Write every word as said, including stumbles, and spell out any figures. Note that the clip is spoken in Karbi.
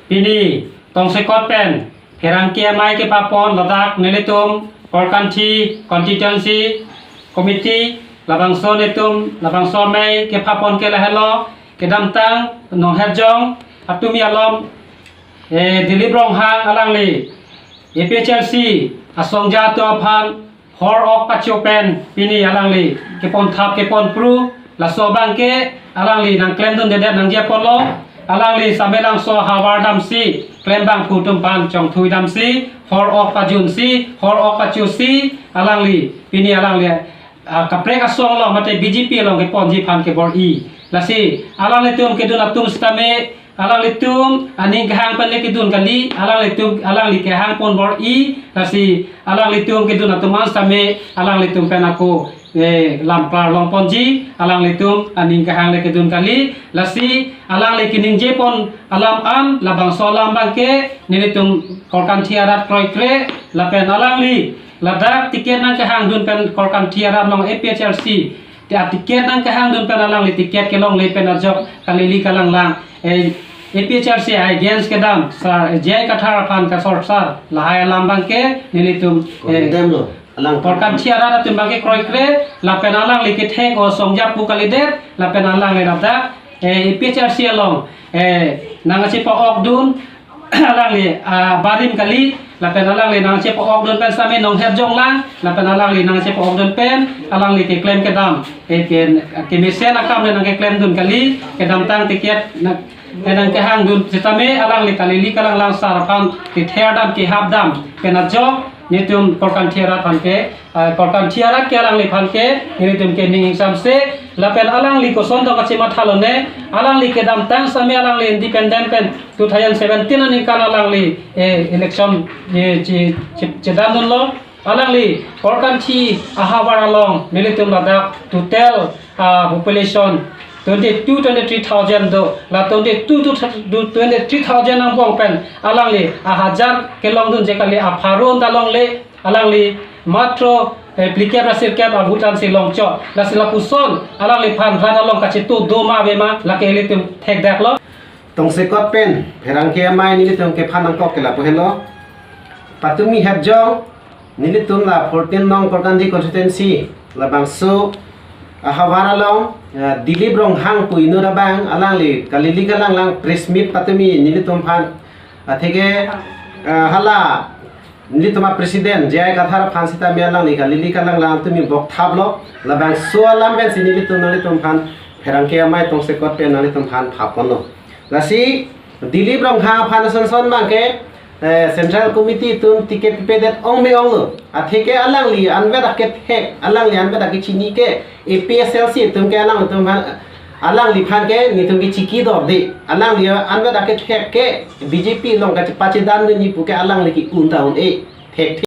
Pini tongsekot pen pherangke amei kepapon ladak nelitum Korkanthi Constituency Committee labangso netum labangso amei kepapon ke lahelo, kedamtang Nonghetjong atumi along, eh, Dilip Ronghang alangli A P H L C asongja atum aphan hor ok pacho pen pini alangli keponthap keponphru, laso abangke alangli nangklemdundedet nangji apotlo. Alangli Samelangso ahavar damsi klembangphu atum aphan chongthui damsi hor ok pajunsi hor ok pachosi alangli pini alangli, ah, kaprek asong along mate B J P along keponji aphan kebor-i. Lasi alanglitum kedun atum sitame alanglitum aning kehang pen le kedun kali, alanglitum alangli kehang pon bor-i. Lasi alanglitum kedun atum an sitame alanglitum pen ako, eh, lam klar longponji, alanglitum aning kehang le kedun kali. Lasi alangli keningjepon alam an labangso alam abangke nelitum Korkanthi arat kroikre lapen alangli ladak ticket nangkehangdun pen Korkanthi arat along A P H L C ti a ticket nangkehangdun pen alangli ticket kelongle pen ajok kalili kalanglang, eh, A P H L C against kedam Sir J I Kathar aphan kasorsar lahai alam abangke nelitum, eh, condemn lo. Alang Korkanthi arat atum abangke kroikre lapen alangli kethek o songja pu kalidet lapen alangli ladak, eh, A P H L C along, eh, nangchepa-okdun alangli, ah, barim kali, lapen alangli nangchepa-okdun pen sitame Nonghetjong lang, lapen alangli nangchepa-okdun pen alangli keklem kedam, eh, ke, kemesen akam le nangkeklemdun kali, kedamtang ticket nang, eh, nangkehangdun sitame alangli kalili kalanglang sar aphan ketherdam kehapdam pen ajok netum Korkanthi arat aphan ke, ah, Korkanthi arat ke alangliphan ke nelitum ke ning ingsamse, lapen alangli koson tong kachemathalone, alangli kedamtang sitame alangli independent pen two thousand seventeen aningkan alangli, eh, election, eh, che, che, chedandunlo. Alangli Korkanthi ahavar along nelitum ladak total, ah, population twenty-two, twenty-three thousand do. La twenty-two to twenty-three thousand angbong pen alangli ahajar kelongdunji kali, apharo ta longle. Alangli matro, eh, phlikep ra sirkep a-vote ansi longchok. Lasi lapuson alangliphan rat along kachetu do ma ave ma lake ilitum thekdaklo. Tongsekot pen pherangke amei nelitum kephan nangkok ke lapu helo. Patumi Hetjong, nelitum la fourteen nong Korkanthi constituency labangso ahavar along, eh, Dilip Ronghang pu inut abang alangli kalili kalanglang press meet patumi nelitum aphan, atheke, eh, hala nelitum a-president J I Kathar aphan sitame alangli kalili kalanglang tumi bokthaplo, labangso alam pensi nelitum nanglitum aphan pherangke amei tongsekot pen nanglitum aphan phaponlo. Lasi Dilip Ronghang aphan asonson abangke, eh, Central Committee atum ticket pedet ong me onglo. Atheke alangli anvet akethek, alangli anvet akechini ke A P H L C atum ke alangtum aphan, alangliphan ke netum ke chiki dorde. Alangli anvet akethek ke B J P along kachepachedandunji pu ke alangli ke un ta un-e. Thek